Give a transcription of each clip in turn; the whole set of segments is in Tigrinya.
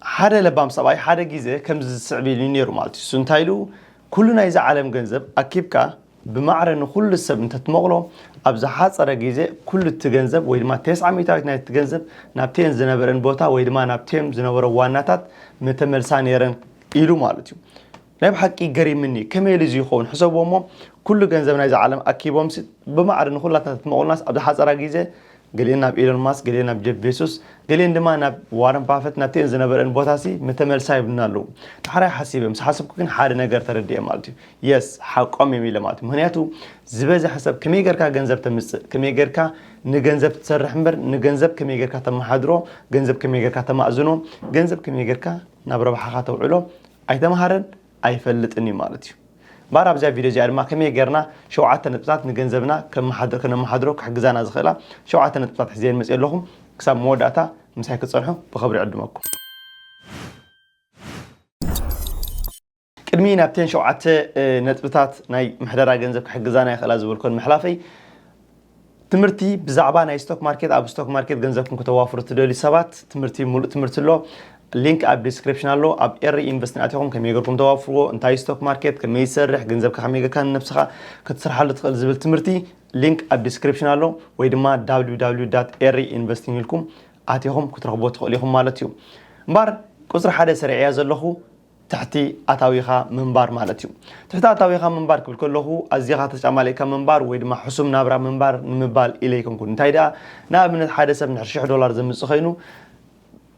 ሓደ ለባም ሰብኣይ ሓደ ግዜ ከምዚ ዝስዕብ ኢሉ ነይሩ ማለት እዩ። እሱ እንታይ ኢሉ? ኩሉ ናይዚ ዓለም ገንዘብ ኣኪብካ ብማዕረ ንኹሉ ሰብ እንተትመቕሎ፣ ኣብ ዝሓጸረ ግዜ ኩሉ እቲ ገንዘብ ወይ ድማ ተስዓ ሚእታዊት ናይቲ ገንዘብ ናብተን ዝነበረን ቦታ ወይ ድማ ናብተን ዝነበረ ዋናታት ምተመልሳ ነይረን ኢሉ ማለት እዩ። ናይ ብሓቂ ገሪምኒ፣ ከመይ ኢሉ እዚ ይኸውን? ሕሰብዎ እሞ፣ ኩሉ ገንዘብ ናይዚ ዓለም ኣኪቦምሲ ብማዕረ ንኹላትና ተትመቕሉናስ ኣብ ዝሓጸረ ግዜ ገሊአን ናብ ኢሎን ማስክ፣ ገሊአን ናብ ጀፍ ቤሶስ፣ ገሊአን ድማ ናብ ዋረን ባፈት፣ ናብተን ዝነበረን ቦታሲ ምተመልሳ ይብሉና ኣለዉ። ዳሕራይ ሓሲበ ምስ ሓሰብኩ ግን ሓደ ነገር ተረዲኤ ማለት እዩ። የስ፣ ሓቆም እዮም ኢለ ማለት እዩ። ምኽንያቱ ዝበዝሐ ሰብ ከመይ ጌርካ ገንዘብ ተምጽእ፣ ከመይ ጌርካ ንገንዘብ ትሰርሕ እምበር ንገንዘብ ከመይ ጌርካ ተመሓድሮ፣ ገንዘብ ከመይ ጌርካ ተማእዝኖ፣ ገንዘብ ከመይ ጌርካ ናብ ረብሓኻ ተውዕሎ ኣይተምሃረን ኣይፈልጥን እዩ ማለት እዩ። እምበኣር ኣብዚኣ ቪድዮ እዚኣ ድማ ከመይ ጌርና ሸውዓተ ነጥብታት ንገንዘብና ከመሓድር-፣ ከነመሓድሮ ክሕግዛና ዝኽእላ ሸውዓተ ነጥብታት ሒዘ መፅእ ኣለኹም። ክሳብ መወዳእታ ምሳይ ክትፀንሑ ብኽብሪ ዕድመኩም። ቅድሚ ናብተን ሸውዓተ፣ እ፣ ነጥብታት ናይ ምሕደራ ገንዘብ ክሕግዛና ይኽእላ ዝበልኮን ምሕላፈይ፣ ትምህርቲ ብዛዕባ ናይ ስቶክ ማርኬት፣ ኣብ ስቶክ ማርኬት ገንዘብኩም ከተዋፍሩ ትደልዩ ሰባት፣ ትምህርቲ፣ ሙሉእ ትምህርቲ ኣሎ። ሊንክ ኣብ ዲስክሪፕሽን ኣሎ። ኣብ ኤሪ ኢንቨስት ኣቲኹም ከመይ ጌርኩም ተዋፍርዎ፣ እንታይ ስቶክ ማርኬት፣ ከመይ ይሰርሕ፣ ገንዘብካ ከመይ ጌርካ ንነብስኻ ክትሰርሓሉ ትኽእል ዝብል ትምህርቲ ሊንክ ኣብ ዲስክሪፕሽን ኣሎ፣ ወይ ድማ www ኤሪ ኢንቨስቲንግ ኢልኩም ኣቲኹም ክትረኽብዎ ትኽእሉ ኢኹም ማለት እዩ። እምበኣር ቁፅሪ ሓደ ሰሪዐያ ዘለኹ ትሕቲ ኣታዊኻ ምንባር ማለት እዩ። ትሕቲ ኣታዊኻ ምንባር ክብል ከለኹ ኣዚኻ ተጫማሊእካ ምንባር ወይ ድማ ሕሱም ናብራ ምንባር ንምባል ኢለ ኣይኮንኩን። እንታይ ደኣ፣ ንኣብነት ሓደ ሰብ እንድሕር ሽሕ ዶላር ዘምጽእ ኸይኑ፣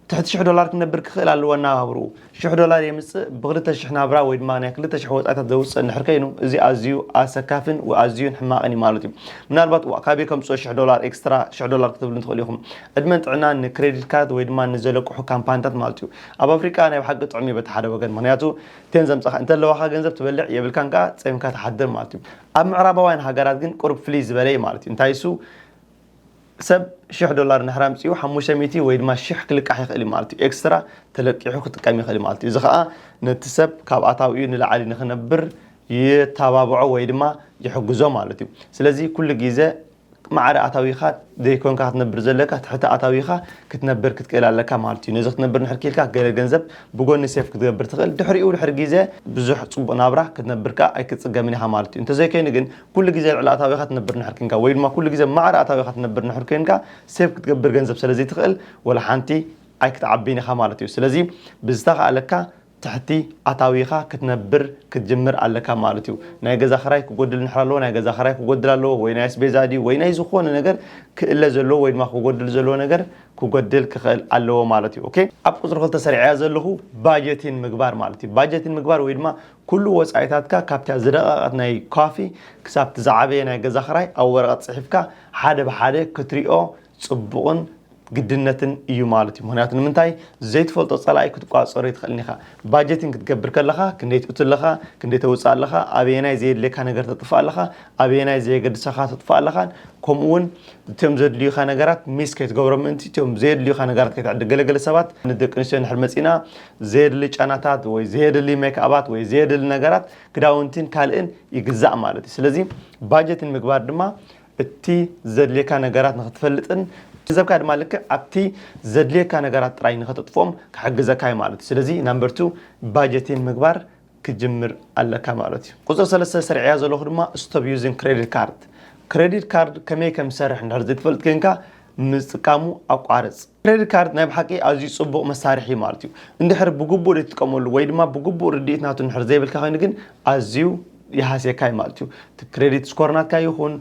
ትሕቲ ሽሕ ዶላር ክነብር ክኽእል ኣለዎ ኣነባብርኡ። ሽሕ ዶላር የምጽእ፣ ብክልተ ሽሕ ናብራ ወይ ድማ ናይ ክልተ ሽሕ ወጻኢታት ዘውጽእ እንድሕር ከይኑ፣ እዚ ኣዝዩ ኣሰካፍን ኣዝዩን ሕማቕን እዩ ማለት እዩ። ምናልባት፣ "ዋእ፣ ካበይ ከምጽኦ ሽሕ ዶላር ኤክስትራ ሽሕ ዶላር?" ክትብሉ ትኽእሉ ኢኹም። ዕድመን ጥዕናን ንክሬዲት ካርድ ወይ ድማ ንዘለቅሑ ካምፓኒታት ማለት እዩ። ኣብ ኣፍሪቃ ናይ ብሓቂ ጥዑም እዩ በቲ ሓደ ወገን፣ ምኽንያቱ እተን ዘምጻኻ እንተለዋኻ ገንዘብ ትበልዕ የብልካን ከኣ ጸሚካ ትሓድር ማለት እዩ። ኣብ ምዕራባውያን ሃገራት ግን ቁሩብ ፍልይ ዝበለ እዩ ማለት እዩ። እንታይ እሱ? ሰብ ሽሕ ዶላር እንድሕር ኣምጺኡ ሓሙሽተ ሚእቲ ወይ ድማ ሽሕ ክልቃሕ ይኽእል እዩ ማለት እዩ። ኤክስትራ ተለቂሑ ክጥቀም ይኽእል እዩ ማለት እዩ። እዚ ኸኣ ነቲ ሰብ ካብ ኣታዊኡ ንላዕሊ ንኽነብር የተባብዖ ወይ ድማ ይሕግዞ ማለት እዩ። ስለዚ ኩሉ ግዜ ማዕረ ኣታዊኻ ዘይኮንካ ክትነብር ዘለካ፣ ትሕቲ ኣታዊኻ ክትነብር ክትክእል ኣለካ ማለት እዩ። ነዚ ክትነብር እንድሕር ክኢልካ ገለ ገንዘብ ብጎኒ ሴፍ ክትገብር ትኽእል። ድሕሪኡ ድሕሪ ግዜ ብዙሕ ጽቡቕ ናብራ ክትነብር ከኣ ኣይክትጽገምን ኢኻ ማለት እዩ። እንተዘይኮይኑ ግን ኩሉ ግዜ ልዕሊ ኣታዊኻ ትነብር እንድሕር ኮንካ ወይ ድማ ኩሉ ግዜ ማዕረ ኣታዊኻ ትነብር እንድሕር ኮንካ ሴፍ ክትገብር ገንዘብ ስለ ዘይትኽእል ወላ ሓንቲ ኣይክትዓብን ኢኻ ማለት እዩ። ስለዚ ብዝተኻእለካ ትሕቲ ኣታዊኻ ክትነብር ክትጅምር ኣለካ ማለት እዩ። ናይ ገዛ ኽራይ ክጎድል እንድሕር ኣለዎ፣ ናይ ገዛ ኽራይ ክጎድል ኣለዎ፣ ወይ ናይ ኣስቤዛ ድዩ፣ ወይ ናይ ዝኾነ ነገር ክእለ ዘለዎ ወይ ድማ ክጎድል ዘለዎ ነገር ክጎድል ክኽእል ኣለዎ ማለት እዩ። ኦኬ፣ ኣብ ቁጽሪ ክልተ ሰሪዐያ ዘለኹ ባጀቲን ምግባር ማለት እዩ። ባጀቲን ምግባር ወይ ድማ ኩሉ ወጻኢታትካ ካብታ ዝደቐቐት ናይ ኮፊ ክሳብ እቲ ዝዓበየ ናይ ገዛ ኽራይ ኣብ ወረቐት ጽሒፍካ ሓደ ብሓደ ክትሪኦ ጽቡቕን ግድነትን እዩ ማለት እዩ። ምኽንያቱ ንምንታይ? ዘይትፈልጦ ጸላኢ ክትቋጸሮ ይትኽእልን ኢኻ። ባጀቲንግ ክትገብር ከለኻ ክንደይ ትእቱ ኣለኻ፣ ክንደይ ተውጽእ ኣለኻ፣ ኣበየናይ ዘየድልየካ ነገር ተጥፍእ ኣለኻ፣ ኣበየናይ ዘየገድሰኻ ተጥፍእ ኣለኻን፣ ከምኡ እውን እቶም ዘድልዩኻ ነገራት ሚስ ከይትገብሮም ምእንቲ እቶም ዘየድልዩኻ ነገራት ከይትዕድግ። ገለገለ ሰባት ንደቂ ኣንስትዮ እንድሕር መጺና ዘየድሊ ጨናታት ወይ ዘየድሊ ሜክኣባት ወይ ዘየድሊ ነገራት ክዳውንትን ካልእን ይግዛእ ማለት እዩ። ስለዚ ባጀቲንግ ምግባር ድማ እቲ ዘድልየካ ነገራት ንኽትፈልጥን ገንዘብካ ድማ ልክዕ ኣብቲ ዘድልየካ ነገራት ጥራይ ንኸተጥፍኦም ክሕግዘካ እዩ ማለት እዩ። ስለዚ ናምበር ቱ ባጀቲንግ ምግባር ክጅምር ኣለካ ማለት እዩ። ቁጽሪ ሰለስተ ሰሪዐያ ዘለኹ ድማ ስቶፕ ዩዚንግ ክሬዲት ካርድ። ክሬዲት ካርድ ከመይ ከም ዝሰርሕ እንድሕር ዘይትፈልጥ ኮንካ ምጥቃሙ ኣቋርጽ። ክሬዲት ካርድ ናይ ብሓቂ ኣዝዩ ጽቡቕ መሳርሒ እዩ ማለት እዩ። እንድሕር ብግቡእ ዘይትጥቀመሉ ወይ ድማ ብግቡእ ርድኢት ናቱ እንድሕር ዘይብልካ ኮይኑ ግን ኣዝዩ ይሃስየካ እዩ ማለት እዩ። እቲ ክሬዲት ስኮር ናትካ ይኹን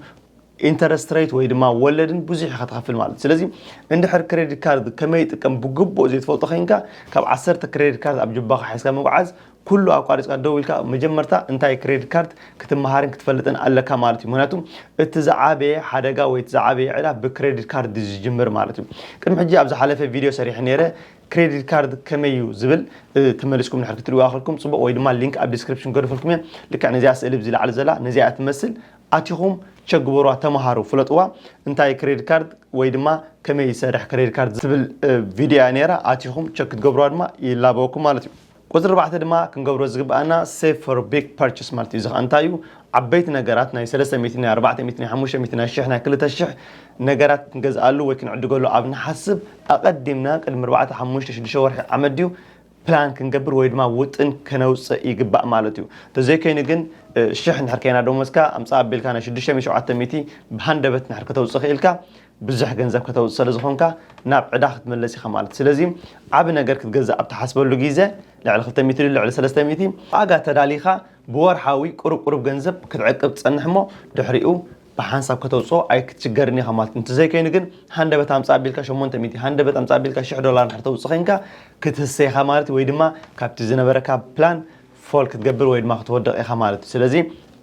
ኢንተረስት ሬት ወይ ድማ ወለድን ብዙሕ ኢኻ ትኸፍል ማለት እዩ። ስለዚ እንድሕር ክሬዲት ካርድ ከመይ ይጥቀም ብግቡእ ዘይትፈልጦ ኮይንካ ካብ ዓሰርተ ክሬዲት ካርድ ኣብ ጅባኻ ሒዝካ ምጉዓዝ ኩሉ ኣቋሪጽካ ደው ኢልካ መጀመርታ እንታይ ክሬዲት ካርድ ክትመሃርን ክትፈልጥን ኣለካ ማለት እዩ። ምኽንያቱ እቲ ዝዓበየ ሓደጋ ወይ እቲ ዝዓበየ ዕዳ ብክሬዲት ካርድ እዩ ዝጅምር ማለት እዩ። ቅድሚ ሕጂ ኣብ ዝሓለፈ ቪድዮ ሰሪሐ ነይረ፣ ክሬዲት ካርድ ከመይ እዩ ዝብል፣ እ፣ ተመሊስኩም እንድሕር ክትሪእዋ ከለኩም ጽቡቕ፣ ወይ ድማ ሊንክ ኣብ ዲስክሪፕሽን ገድፈልኩም እየ። ልክዕ ነዚኣ ስእሊ ኣብዚ ላዕሊ ዘላ ነዚኣ ትመስል። ኣቲኹም ቸክ ግበሩዋ፣ ተመሃሩ፣ ፍለጥዋ። እንታይ ክሬዲት ካርድ ወይ ድማ ከመይ ይሰርሕ ክሬዲት ካርድ ዝብል፣ እ፣ ቪድዮ እያ ነይራ። ኣቲኹም ቸክ ክትገብሩዋ ድማ ይላበወኩም ማለት እዩ። ቁጽሪ ኣርባዕተ ድማ ክንገብሮ ዝግብኣና ሴቭ ፎር ቢግ ፐርቸስ ማለት እዩ። እዚ ኸኣ እንታይ እዩ? ዓበይቲ ነገራት ናይ ሰለስተ ሚእቲ፣ ናይ ኣርባዕተ ሚእቲ፣ ናይ ሓሙሽተ ሚእቲ፣ ናይ ሽሕ፣ ናይ ክልተ ሽሕ ነገራት ክንገዝኣሉ ወይ ክንዕድገሉ ኣብ ንሓስብ ኣቐዲምና ቅድሚ ኣርባዕተ፣ ሓሙሽተ፣ ሽዱሽተ ወርሒ ዓመት ድዩ ፕላን ክንገብር ወይ ድማ ውጥን ከነውፅእ ይግባእ ማለት እዩ። ተዘይኮይኑ ግን ሽሕ ንድሕር ከይና ደሞዝካ ኣምፃ ኣቢልካ ናይ ሽዱሽተ ሚእቲ ሸውዓተ ሚእቲ ብሃንደበት ንድሕር ከተውፅእ ክኢልካ ብዙሕ ገንዘብ ከተውፅእ ስለ ዝኾንካ ናብ ዕዳ ክትምለስ ኢኻ ማለት እዩ። ስለዚ ዓቢ ነገር ክትገዝእ ኣብ ትሓስበሉ ግዜ ልዕሊ ክልተ ሚእቲ ልዕሊ ሰለስተ ሚእቲ ዋጋ ተዳሊኻ ብወርሓዊ ቁሩብ ቁሩብ ገንዘብ ክትዕቅብ ትጸንሕ እሞ ድሕሪኡ ብሓንሳብ ከተውፅኦ ኣይክትችገርን ኢኻ ማለት እዩ። እንተዘይኮይኑ ግን ሃንደበት ኣምፃ ኣቢልካ ሸሞንተ ሚእቲ ሃንደበት ኣምፃ ኣቢልካ ሽሕ ዶላር እንድሕር ተውፅእ ኮይንካ ክትህሰ ኢኻ ማለት እዩ። ወይ ድማ ካብቲ ዝነበረካ ፕላን ፎል ክትገብር ወይ ድማ ክትወድቕ ኢኻ ማለት እዩ። ስለዚ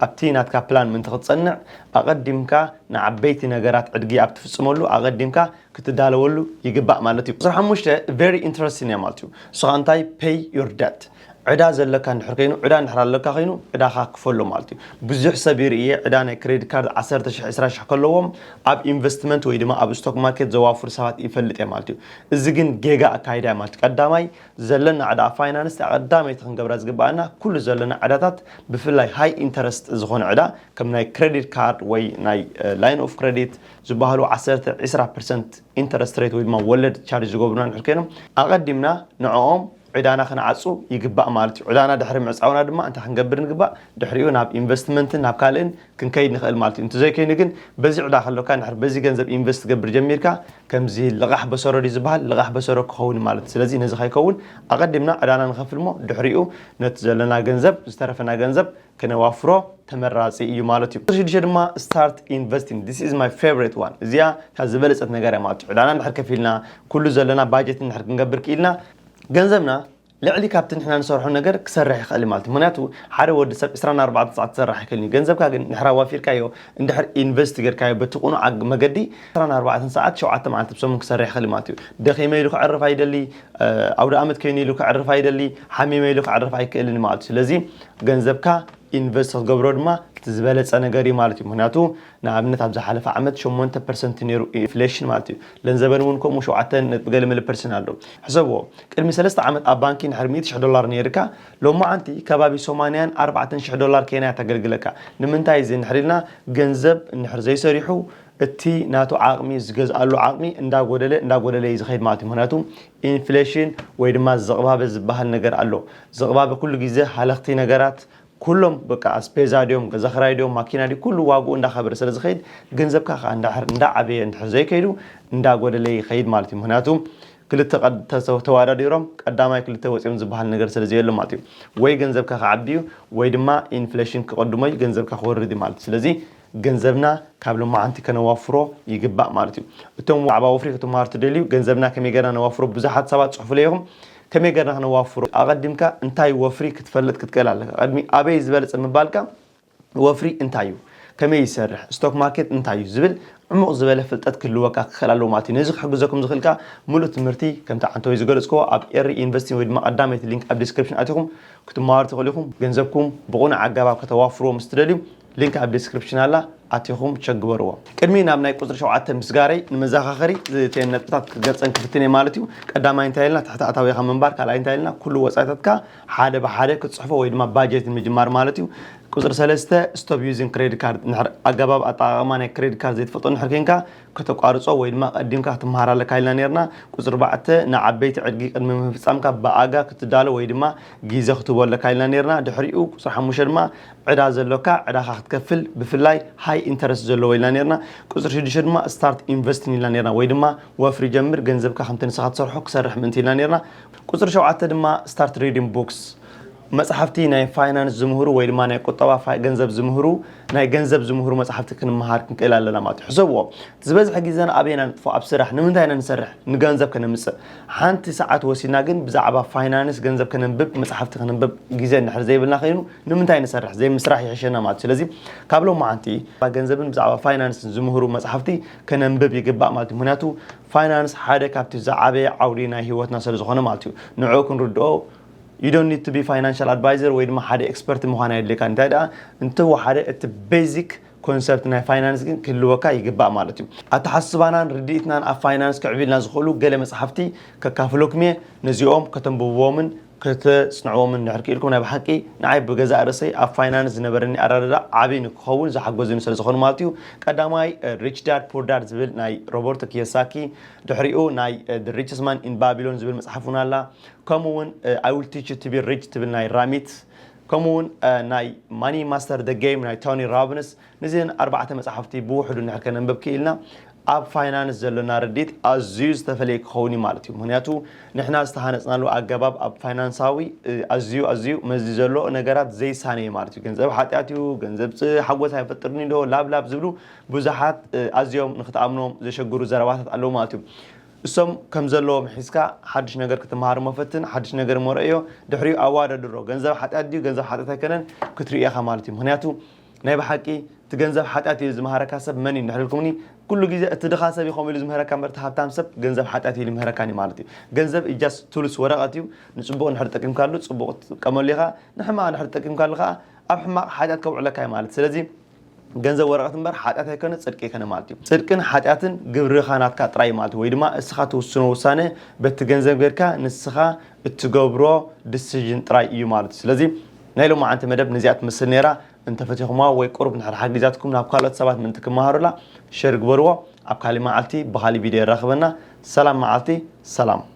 ኣብቲ ናትካ ፕላን ምእንቲ ክትጸንዕ ኣቐዲምካ ንዓበይቲ ነገራት ዕድጊ ኣብ ትፍጽመሉ ኣቐዲምካ ክትዳለወሉ ይግባእ ማለት እዩ። ቁፅሪ ሓሙሽተ very interesting እያ ማለት እዩ። ንሱ ከዓ እንታይ pay your debt ዕዳ ዘለካ እንድሕር ኮይኑ ዕዳ እንድሕር ኣለካ ኮይኑ ዕዳኻ ክፈሎ ማለት እዩ። ብዙሕ ሰብ ይርኢ እየ ዕዳ ናይ ክሬዲት ካርድ ዓሰርተ ሽሕ ዕስራ ሽሕ ከለዎም ኣብ ኢንቨስትመንት ወይ ድማ ኣብ ስቶክ ማርኬት ዘዋፍሩ ሰባት ይፈልጥ እየ ማለት እዩ። እዚ ግን ጌጋ ኣካይዳ እያ ማለት እዩ። ቀዳማይ ዘለና ዕዳ ኣብ ፋይናንስ ቀዳመይቲ ክንገብራ ዝግባኣና ኩሉ ዘለና ዕዳታት ብፍላይ ሃይ ኢንተረስት ዝኾነ ዕዳ ከም ናይ ክሬዲት ካርድ ወይ ናይ ላይን ኦፍ ክሬዲት ዝበሃሉ ዓሰርተ ዕስራ ፐርሰንት ኢንተረስት ሬት ወይ ድማ ወለድ ቻርጅ ዝገብሩና እንድሕር ኮይኖም ኣቐዲምና ንዕኦም ዕዳና ክንዓፁ ይግባእ ማለት እዩ። ዕዳና ድሕሪ ምዕፃውና ድማ እንታይ ክንገብር ንግባእ? ድሕሪኡ ናብ ኢንቨስትመንትን ናብ ካልእን ክንከይድ ንኽእል ማለት እዩ። እንተዘይኮይኑ ግን በዚ ዕዳ ከሎካ እንድሕር በዚ ገንዘብ ኢንቨስት ትገብር ጀሚርካ ከምዚ ልቓሕ በሰሮ ድዩ ዝበሃል ልቓሕ በሰሮ ክኸውን ማለት እዩ። ስለዚ ነዚ ከይከውን ኣቐዲምና ዕዳና ንኸፍል እሞ ድሕሪኡ ነቲ ዘለና ገንዘብ ዝተረፈና ገንዘብ ከነዋፍሮ ተመራፂ እዩ ማለት እዩ። ቁፅሪ ሽዱሽተ ድማ start investing this is my favorite one እዚኣ ካብ ዝበለፀት ነገር እያ ማለት እዩ። ዕዳና እንድሕር ከፊልና ኩሉ ዘለና ባጀት እንድሕር ክንገብር ክኢልና ገንዘብና ልዕሊ ካብቲ ንሕና ንሰርሖ ነገር ክሰርሕ ይኽእል እዩ ማለት እዩ። ምክንያቱ ሓደ ወዲ ሰብ ዕስራን ኣርባዕተን ሰዓት ክሰርሕ ይኽእል እዩ። ገንዘብካ ግን እንድሕር ኣዋፊርካዮ እንድሕር ኢንቨስት ጌርካዮ በቲ ቁኑዕ ኣግ- መገዲ ዕስራን ኣርባዕተን ሰዓት ሸውዓተ መዓልቲ ብሰሙን ክሰርሕ ይኽእል እዩ ማለት እዩ። ደኺመ ኢሉ ከዕርፍ ኣይደሊ፣ ኣውደ ኣመት ከይኑ ኢሉ ከዕርፍ ኣይደሊ፣ ሓሚመ ኢሉ ከዕርፍ ኣይክእልን ማለት እዩ። ስለዚ ገንዘብካ ኢንቨስት ክትገብሮ ድማ እቲ ዝበለፀ ነገር እዩ ማለት እዩ። ምክንያቱ ንኣብነት ኣብ ዝሓለፈ ዓመት ሸሞንተ ፐርሰንት ነይሩ ኢንፍሌሽን ማለት እዩ። ለንዘበን እውን ከምኡ ሸውዓተ ነጥቢ ገለ መለ ፐርሰንት ኣሎ። ሕሰብዎ ቅድሚ ሰለስተ ዓመት ኣብ ባንኪ ንድሕር ሚእቲ ሽሕ ዶላር ነይርካ ሎማዓንቲ ከባቢ ሰማንያን ኣርባዕተን ሽሕ ዶላር ኬንያ ተገልግለካ። ንምንታይ እዚ እንድሕር ኢልና ገንዘብ እንድሕር ዘይሰሪሑ እቲ ናቱ ዓቕሚ ዝገዝኣሉ ዓቕሚ እንዳጎደለ እንዳጎደለ እዩ ዝኸይድ ማለት እዩ። ምክንያቱ ኢንፍሌሽን ወይ ድማ ዝቕባበ ዝበሃል ነገር ኣሎ። ዝቕባበ ኩሉ ግዜ ሃለኽቲ ነገራት ኩሎም በቃ ኣስፔዛ ድዮም ገዛ ክራይ ድዮም ማኪና ድዩ ኩሉ ዋግኡ እንዳኸበረ ስለ ዝኸይድ ገንዘብካ ከዓ እንዳሕር እንዳዓበየ እንድሕር ዘይከይዱ እንዳጎደለ ይኸይድ ማለት እዩ። ምክንያቱ ክልተ ተወዳዲሮም ቀዳማይ ክልተ ወፂኦም ዝበሃል ነገር ስለ ዘየሎ ማለት እዩ። ወይ ገንዘብካ ክዓቢ እዩ ወይ ድማ ኢንፍሌሽን ክቐድሞ እዩ ገንዘብካ ክወርድ እዩ ማለት እዩ። ስለዚ ገንዘብና ካብ ሎማዓንቲ ከነዋፍሮ ይግባእ ማለት እዩ። እቶም ብዛዕባ ወፍሪ ክትመሃሩ ትደልዩ ገንዘብና ከመይ ገርና ነዋፍሮ ብዙሓት ሰባት ፅሑፉለይ ኢኹም። ከመይ ገርና ክነዋፍሮ ኣቐዲምካ እንታይ ወፍሪ ክትፈልጥ ክትክእል ኣለካ። ቅድሚ ኣበይ ዝበለፀ ምባልካ ወፍሪ እንታይ እዩ፣ ከመይ ይሰርሕ፣ ስቶክ ማርኬት እንታይ እዩ ዝብል ዕሙቕ ዝበለ ፍልጠት ክህልወካ ክኽእል ኣለዎ ማለት እዩ። ነዚ ክሕግዘኩም ዝኽእል ከዓ ሙሉእ ትምህርቲ ከምቲ ዓንተወይ ዝገለፅክዎ ኣብ ኤሪ ኢንቨስቲንግ ወይ ድማ ቀዳመይቲ ሊንክ ኣብ ዲስክሪፕሽን ኣቲኹም ክትመሃሩ ትኽእሉ ኢኹም። ገንዘብኩም ብቑኑዕ ኣገባብ ከተዋፍርዎ ምስ ትደልዩ ሊንክ ኣብ ዲስክሪፕሽን ኣላ ኣቲኹም ቸግበርዎ። ቅድሚ ናብ ናይ ቁፅሪ ሸውዓተ ምስጋረይ ንመዘኻኸሪ እተን ነጥብታት ክገልፀን ክፍትን እየ ማለት እዩ። ቀዳማይ እንታይ ኢልና ትሕቲ ኣታዊኻ ምንባር፣ ካልኣይ እንታይ ኢልና ኩሉ ወፃኢታትካ ሓደ ብሓደ ክትፅሕፎ ወይ ድማ ባጀት ንምጅማር ማለት እዩ። ቁፅሪ ሰለስተ stop using credit card እንድሕር ኣገባብ ኣጠቓቕማ ናይ ክሬዲት ካርድ ዘይትፈልጦ እንድሕር ኮይንካ ከተቋርጾ ወይ ድማ ቀዲምካ ክትመሃር ኣለካ ኢልና ነርና። ቁፅሪ ኣርባዕተ ንዓበይቲ ዕድጊ ቅድሚ ምፍፃምካ ብኣጋ ክትዳሎ ወይ ድማ ግዜ ክትህቦ ኣለካ ኢልና ነርና። ድሕሪኡ ቁፅሪ ሓሙሽተ ድማ ዕዳ ዘሎካ ዕዳኻ ክትከፍል ብፍላይ ሃይ ኢንተረስት ዘለዎ ኢልና ነርና። ቁፅሪ ሽዱሽተ ድማ start investing ኢልና ነርና ወይ ድማ ወፍሪ ጀምር ገንዘብካ ከምቲ ንስኻ ትሰርሖ ክሰርሕ ምእንቲ ኢልና ነርና። ቁፅሪ ሸውዓተ ድማ start reading books መፅሓፍቲ ናይ ፋይናንስ ዝምህሩ ወይ ድማ ናይ ቁጠባ ፋይ- ገንዘብ ዝምህሩ ናይ ገንዘብ ዝምህሩ መፅሓፍቲ ክንመሃር ክንክእል ኣለና ማለት እዩ። ሕሰብዎ ዝበዝሐ ግዜና ኣበይና ንጥፎ ኣብ ስራሕ ንምንታይ ኢና ንሰርሕ ንገንዘብ ከነምፅእ ሓንቲ ሰዓት ወሲድና ግን ብዛዕባ ፋይናንስ ገንዘብ ከነንብብ መፅሓፍቲ ከነንብብ ግዜ እንድሕር ዘይብልና ኮይኑ ንምንታይ ንሰርሕ ዘይምስራሕ ይሕሸና ማለት እዩ። ስለዚ ካብ ሎማዓንቲ ገንዘብን ብዛዕባ ፋይናንስን ዝምህሩ መፅሓፍቲ ከነንብብ ይግባእ ማለት እዩ። ምክንያቱ ፋይናንስ ሓደ ካብቲ ዝዓበየ ዓውዲ ናይ ህይወትና ስለ ዝኾነ ማለት እዩ። ንዕኡ ክንርድኦ you don't need to be financial advisor ወይ ድማ ሓደ ኤክስፐርት ምዃን ኣየድልየካ። እንታይ ደኣ እንተወሓደ እቲ ቤዚክ ኮንሰፕት ናይ ፋይናንስ ግን ክህልወካ ይግባእ ማለት እዩ። ኣተሓስባናን ርድኢትናን ኣብ ፋይናንስ ክዕብልና ዝኽእሉ ገለ መፅሓፍቲ ከካፍለኩም እየ። ነዚኦም ከተንብብዎምን ከተጽንዕዎም እንድሕር ክኢልኩም፣ ናይ ብሓቂ ንዓይ ብገዛእ ርእሰይ ኣብ ፋይናንስ ዝነበረኒ ኣረዳድኣ ዓቢ ንክኸውን ዝሓገዙኒ ስለ ዝኾኑ ማለት እዩ። ቀዳማይ፣ እ፣ ሪች ዳድ ፑር ዳድ ዝብል ናይ ሮበርቶ ኪዮሳኪ፣ ድሕሪኡ ናይ፣ እ፣ The Richest Man in Babylon ዝብል መጽሓፍ እውን ኣላ። ከምኡ እውን፣ እ፣ I Will Teach You to Be Rich ትብል ናይ ራሚት፣ ከምኡ እውን፣ እ፣ ናይ ማኒ ማስተር ደ ጌም ናይ ቶኒ ሮቢንስ። ነዚን ኣርባዕተ መጽሓፍቲ ብውሕዱ እንድሕር ከነንበብ ክኢልና፣ ኣብ ፋይናንስ ዘሎና ርድኢት ኣዝዩ ዝተፈለየ ክኸውን እዩ ማለት እዩ። ምኽንያቱ ንሕና ዝተሃነጽናሉ ኣገባብ ኣብ ፋይናንሳዊ፣ እ፣ ኣዝዩ፣ ኣዝዩ መዚ ዘሎ ነገራት ዘይሳነ እዩ ማለት እዩ። ገንዘብ ሓጢኣት እዩ፣ ገንዘብ ጽ-፣ ሓጎስ ኣይፈጥርን ዶ፣ ላብ ላብ ዝብሉ ብዙሓት፣ እ፣ ኣዝዮም ንክትኣምኖም ዘሸግሩ ዘረባታት ኣለዉ ማለት እዩ። እሶም ከም ዘለዎም ሒዝካ ሓድሽ ነገር ክትመሃር እሞ ፈትን፣ ሓድሽ ነገር እሞ ረእዮ፣ ድሕሪኡ ኣዋዳድሮ። ገንዘብ ሓጢኣት ድዩ፣ ገንዘብ ሓጢኣት ኣይከነን ክትርእዮ ኢኻ ማለት እዩ። ምኽንያቱ ናይ ብሓቂ እቲ ገንዘብ ሓጢኣት እዩ ዝመሃረካ ሰብ መን እዩ እንድሕር ኢልኩምኒ፣ ኩሉ ግዜ እቲ ድኻ ሰብ እዩ ከምኡ ኢሉ ዝምህረካ እምበር፣ እቲ ሃብታም ሰብ ገንዘብ ሓጢኣት እዩ ዝምህረካኒ ማለት እዩ። ገንዘብ is just tools፣ ወረቐት እዩ። ንጽቡቕ እንድሕር ተጠቂምካሉ፣ ጽቡቕ ትጥቀመሉ ኢኻ። ንሕማቕ እንድሕር ተጠቂምካሉ ከኣ፣ ኣብ ሕማቕ ሓጢኣት ከውዕለካ እዩ ማለት። ስለዚ ገንዘብ ወረቐት እምበር ሓጢኣት ኣይኮነ፣ ጽድቂ ኣይኮነ ማለት እዩ። ጽድቅን ሓጢኣትን ግብርኻ ናትካ ጥራይ ማለት እዩ። ወይ ድማ እስኻ ትውስኖ ውሳነ በቲ ገንዘብ ጌርካ ንስኻ እትገብሮ ዲሲዥን ጥራይ እዩ ማለት እዩ። ስለዚ ናይ ሎማዓንቲ መደብ ነዚኣ ትመስል ነይራ። እንተፈቲኹማ ወይ ቁሩብ እንድሕር ሓጊዛትኩም ናብ ካልኦት ሰባት ምእንቲ ክመሃሩላ ሸር ግበርዎ። ኣብ ካሊእ መዓልቲ ብኻሊእ ቪድዮ የራኽበና። ሰላም መዓልቲ፣ ሰላም።